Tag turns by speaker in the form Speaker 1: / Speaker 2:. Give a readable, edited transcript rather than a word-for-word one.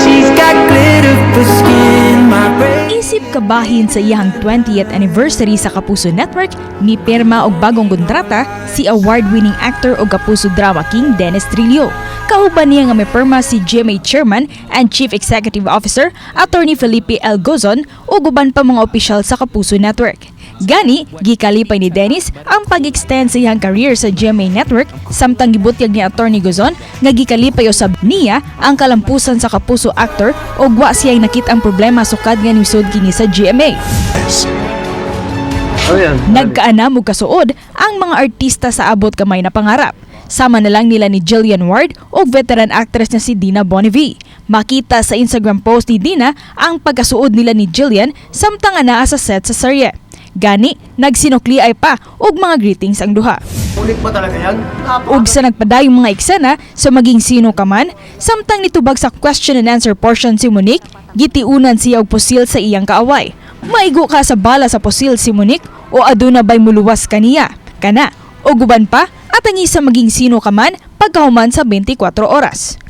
Speaker 1: She's got glitter for skin, my brain.
Speaker 2: Isip kabahin sa iyang 20th anniversary sa Kapuso Network, mipirma og bagong kontrata si award-winning actor og Kapuso Drama King Dennis Trillo. Kauban niya nga mipirma si GMA Chairman and Chief Executive Officer Attorney Felipe L. Gozon ug uban pa mga opisyal sa Kapuso Network. Gani, gikalipay ni Dennis ang pag-extend sa iyang career sa GMA Network, samtang gibutyag ni Attorney Gozon nga gikalipay usab niya ang kalampusan sa Kapuso actor ug wa siya'y nakit-ang problema sukad nga nisud kini sa GMA.
Speaker 3: Ano yan?
Speaker 2: Nagkaanam og kasuod ang mga artista sa abot kamay na pangarap. Sama na lang nila ni Jillian Ward ug veteran actress na si Dina Bonnevie. Makita sa Instagram post ni Dina ang pagkasuod nila ni Jillian samtang anaa sa set sa serye. Gani, nagsinukliay pa og mga greetings ang duha.
Speaker 3: Ulit ba talaga yan?
Speaker 2: Ug sa nagpadayong mga eksena sa Maging Sino Ka Man, samtang nitubag sa question and answer portion si Monique, gitiunan siya og pusil sa iyang kaaway. Maigo ka sa bala sa pusil si Monique o aduna bay muluwas kaniya? Kana, ug uban pa, atangi sa Maging Sino Ka Man pagkahuman sa 24 Oras.